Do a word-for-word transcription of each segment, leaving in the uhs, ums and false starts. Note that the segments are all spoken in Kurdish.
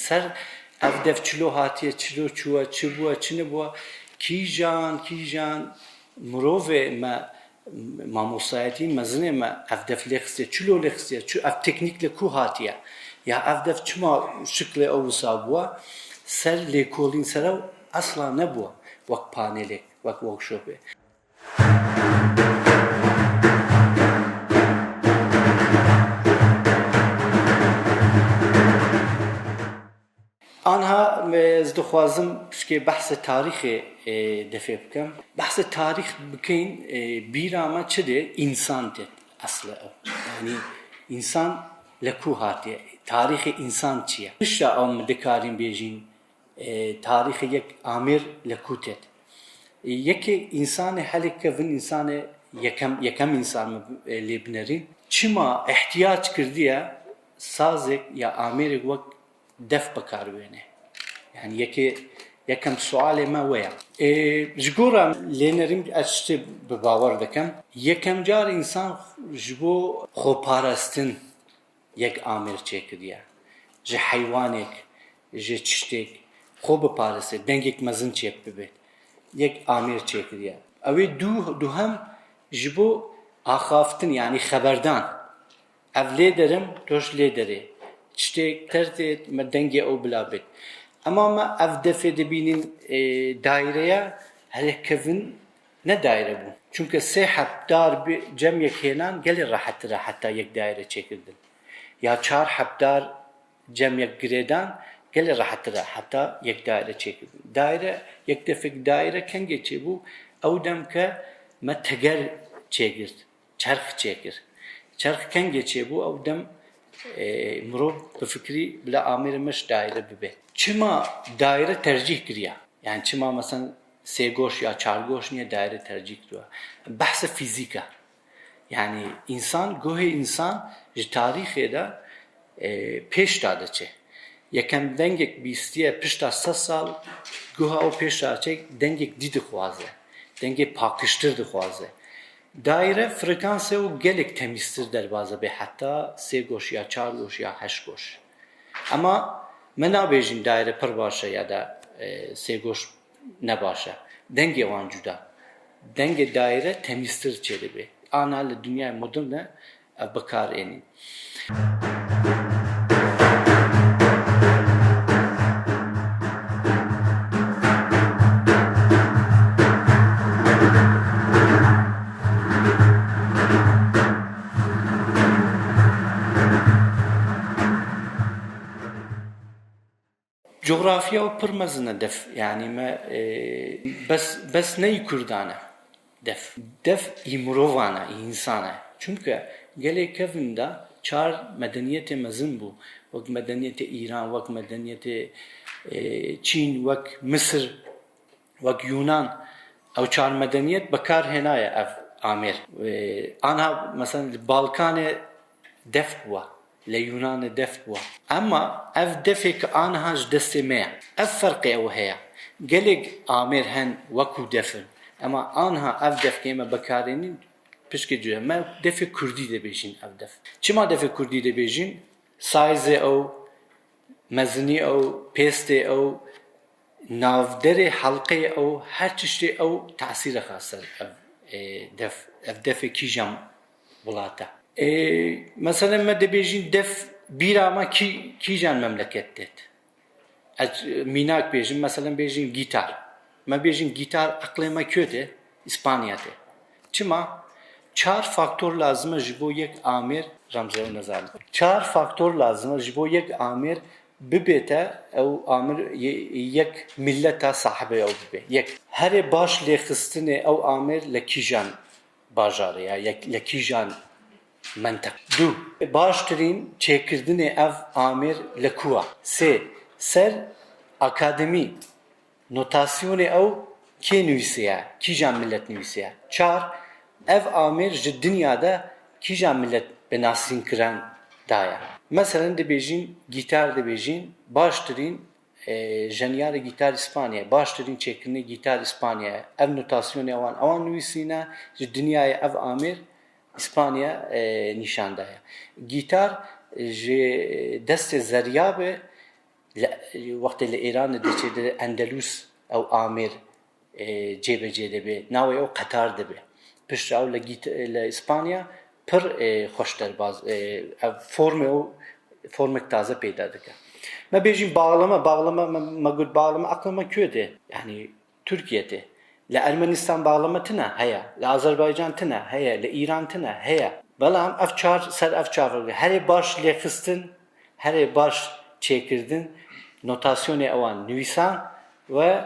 Ser ev def çilo hatiye, çilo çûye, çi bûye, çi nebûye, kîjan, kîjan mirovê me, mamostayetî mezinê me ev def lê xistiye, çilo lê xistiye, çi, ev teknîk li ku hatiye? Ya ev def çima şiklê ew wisa bûye? Ser lêkolîn ser ew esla nebûye wek panelek, wek workshopê. Anha ez dixwazim pişkê behsê tarîxê, e, defê bikim. Behsê tarîx bikeyn, e, bîra me çi dê? Însan têt esli ew. Yanî însan li ku hatiye? Tarîxê însan çi ye? Pişta ew min dikarîn bêjîn, e, tarîxê yek amêr li ku têt? E, yekê însanê helê kevin, însanê yekem, yekem însan min, e, lê binerîn. Çima ihtiyac kirdiye sazek ya amêrek wek def bi kar wêne? Yanî yekê, yekem sualê me we ye. E, ji gora lênerîn ez tiştê bi bawer dikim. Yekem car însan ji bo xweparastin yek amêr çêkiriye. Ji heywanek, ji tiştek xwe biparêze, dengek mezin çêk bibêt. Yek amêr çêkiriye. Ew ê du-, duhem ji bo axaftin, yanî xeberdan. Ev lê derim, toş lê derê. Tiştê ter tê, me dengê ew bila bêt. Ema me ev defê dibînin, e, daîreya herêkevin ne daîre bû. Çunke sê heb dar bi cem yek hênan gelê rehettir e heta yek daîre çêkirdin. Ya çar heb dar cem yek girêdan gelê rehettir e heta yek daîre çêkirdin. Daîre, yek defek daîre kengê çêbû? Ew dem ke me teger çêgirt. Çerx çêkir. Çerx kengê çêbû, ew dem, e, mirov bifikirî bila amêrê me ji daîre bibe. Çima daîre tercîh kiriya? Yanî çima, meselen, sêgoş ya çargoş niye, daîre tercîh kiriya? Behsa fîzîk e. Yanî însan, guhê însan ji tarîxê de, e, pêş de diçe. Yekem dengek bîstiye pişta sed sal, guha ew pêş de diçe, dengek dî dixwaze. Dengê pakiştir dixwaze. Daîre frekansê û gelek temîztir derbas dibe, heta sê goş ya çar goş ya heşt goş. Ema me nabêjin daîre pir baş e ya da, e, sê goş ne baş e. Dengê wan cuda. Dengê daîre temîztir çêdibe. Ana li dinyayê modern de ev bi kar ênîn. Coxrafya û pir mezin e def. Yanî me, e, bes, bes ne yî Kurdan e def. Def yî mirovan e, yî însan e. Çunke gelê kevin de çar medeniyetê mezin bû. Wek medeniyetê Îran, wek medeniyetê, e, Çîn, wek Misir, wek Yunan. Ew çar medeniyet bi kar hênaye ev amêr. E, anha, mesela, li Balkanê def bû, li Yunanê def bû. Ema ev defê ki anha ji destê me ye. Ev ferqê ew heye. Gelek amêr hen wekû def in. Ema anha ev def ke me bikarênîn, pişkê cuya me defê kurdî dibêjin ev def. Çima defê kurdî dibêjin? Sayzê ew, mezinî ew, pêstê ew, navderê helqeyê ew, her tiştê ew tesîr dixe ser ev, e, def. Ev defê kîjan welat e? E, mesela me dibêjin def bîra me kî, kîjan memleket têt? Ez, e, mînak bêjim, mesela bêjin gîtar. Me bêjin gîtar, eqlê me kê tê? Îspanya tê. Çima? Çar faktor lazim e ji bo yek amêr, Remzê, ew nizanim. Çar faktor lazim e ji bo yek amêr bibête, ew amir ye-, yek milleta sahibê ew bibe. Yek, herê baş lêxistinê ew amêr li kîjan bajarê ya, yek, li kîjan menteq. Du, baştirîn çêkirdinê ev amêr li ku ya? Sê, ser akademî notasyonê ew kê nivîsiye, kîjan milet nivîsiye? Çar, ev amêr ji dinya de kîjan milet bi nasînkirin daye? Meselen, dibêjin, gîtar dibêjin, baştirîn, e, jenyarê gîtar Îspanya, baştirîn çêkirinê gîtar Îspanya. Ev notasyonê wan, ewan nivîsîne, ji dinyayê ev amêr Îspanya, e, nîşan daye. Gîtar ji destê Zeryabi Li, wextê li Îran diçê di Endelûs ew amêr, e, cêbecê dibe. Navê ew Qetar dibe. Piştre ew li Gît-, li Îspanya pir, e, xweş derbaz, e, ev formê ew formek taze peyda dike. Me bêjîn bağlama, bağlama, me, me got bağlama, aqla me kuê tê? Yanî Tirkiye tê. Li Ermenistan bağlama tine? Heye. Li Azerbaycan tine? Heye. Li Îran tine? Heye. Belam ev çar, ser ev çar herê baş lêxistin, herê baş çêkirdin, notasyonê ewan nivîsan we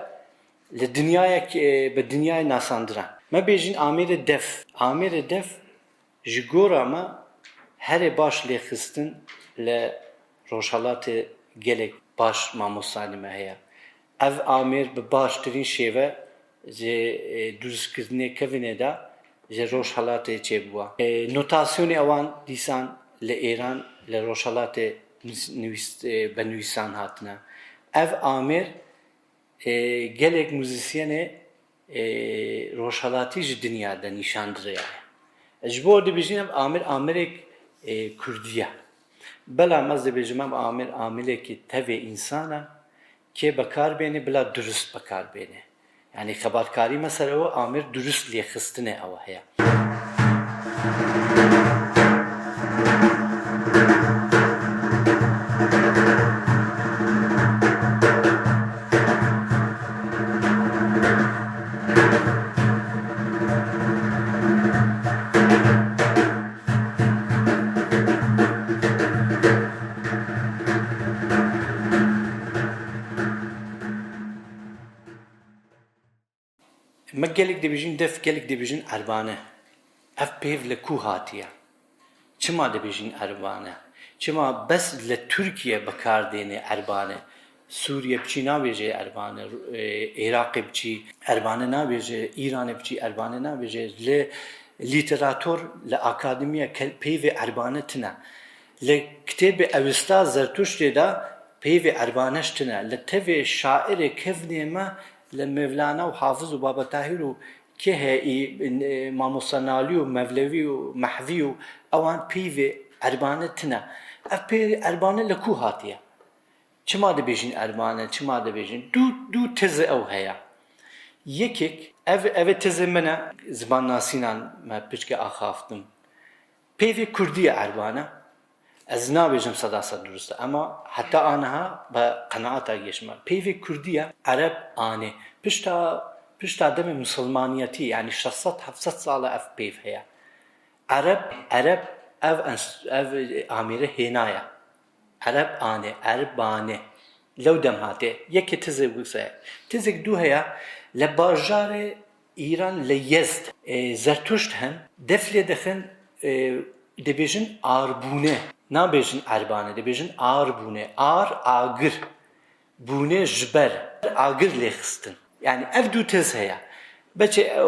li dinyayek, e, bi dinyayê nasandiran. Me bêjin amêrê def. Amêrê def ji gora me herê baş lêxistin li Rojhelatê gelek baş mamostanê me heye. Ev amêr bi baştirîn şêve ji, e, durustkirinê kevine de ji Rojhelatê çêbûwa. E, notasyonê ewan dîsan li Êran, li Rojhelatê nus-, nivîs-, e, bi nivîsan hatine. Ev amêr, e, gelek muzîsyenê, e, Rojhelatî ji dinya de nîşan dirêye. Ji bo dibêjin ev amêr, amêrek, e, kurdî ye. Belam ez dibêjim ev amêr, amêrekî tevê însan e, kê bekar bêne, bila durust bekar bêne. Yanî xebatkarî me ser ew, amêr durust lêxistinê ew heye. Me gelek dibêjin def, gelek dibêjin erbane. Ev pêv li ku hatiye? Çima dibêjin erbane? Çima bes li Tirkiye bi kar dêne erbane? Sûriye biçî nabêje erbane, e, Iraqê biçî erbane nabêje, Îranê biçî erbane nabêje. Li lîterator, li akademiya ke-, peyvê erbane tine. Li kitêbê Ewista Zertuştê de peyvê erbane ji tine. Li tevê şairê kevnê me, li Mevlana û Hafiz û Baba Tahir û kê heye, î, e, Mamosta Nalî û Mevlevî û Mehvî û ewan peyvê erbane tine. Ev peyvê erbane li ku hatiye? Çima dibêjin erbane, çima dibêjin? Du, du teze ew heye. Yekek, ev, ev ê tezê min e, zimannasînan me piçke axaftin. Peyvê kurdî ye erbane. Ez nabêjim seda sed durust e, ema heta aniha bi qenaeta gêşime. Peyvê kurdî ye, ereb anê. Pişta, pişta demê misilmaniyetî, yanî şeş sed heft sed sal e ev peyv heye. Ereb, ereb, ev ens-, ev amêre hêna ye. Ereb anê, erbane. Lew dem hate. Yekê tizê wisa ye. Tizek dû heye, li bajarê Îran, li Yezd, e, Zertuşt hen, def lê dixin, e, dibêjin arbûne. Nabêjin erbane, dibêjin arbûne. Ar, agir. Bûne ji ber, agir lê xistin. Yanî ev du tez heye. Beçe, e,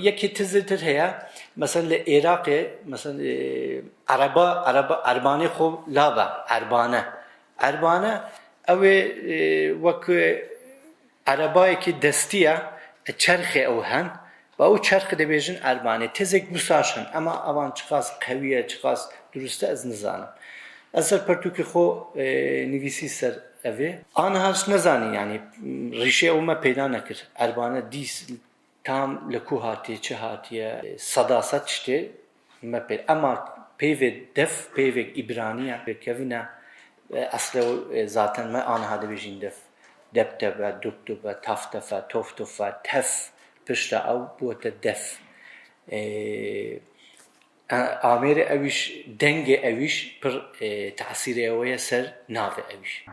yekê tezê tir heye. Mesela li Iraqê, mesela, e, ereba, ereba, erbanê xwe labe, erbane. Erbane, ew ê, e, wek, e, erebayekî destî ye, e, çerxê ew hen. Ba û çerx dibêjin erbane. Tezek wisa jî hene, ema evan çiqas qewî ye, çiqas durust e, ez nizanim. Ez ser pertûkê xwe, e, nivîsî ser evê. Aniha jî nezanî, yanî, rîşê ew me peyda nekir. Erbane dîs tam li ku hatiye, çi hatiye, seda sed tiştê me pê. Ema peyvê def, peyvek îbranî ye, pêkevîn e. E, eslê ew, e, zaten me aniha dibêjin def. Debdebe, dubdube, taftefe, toftufe, tef, pişta ew bûte def. E, e, amêrê ewîş, dengê ewîş pir, e, tesîrê ew ye ser navê ewîş.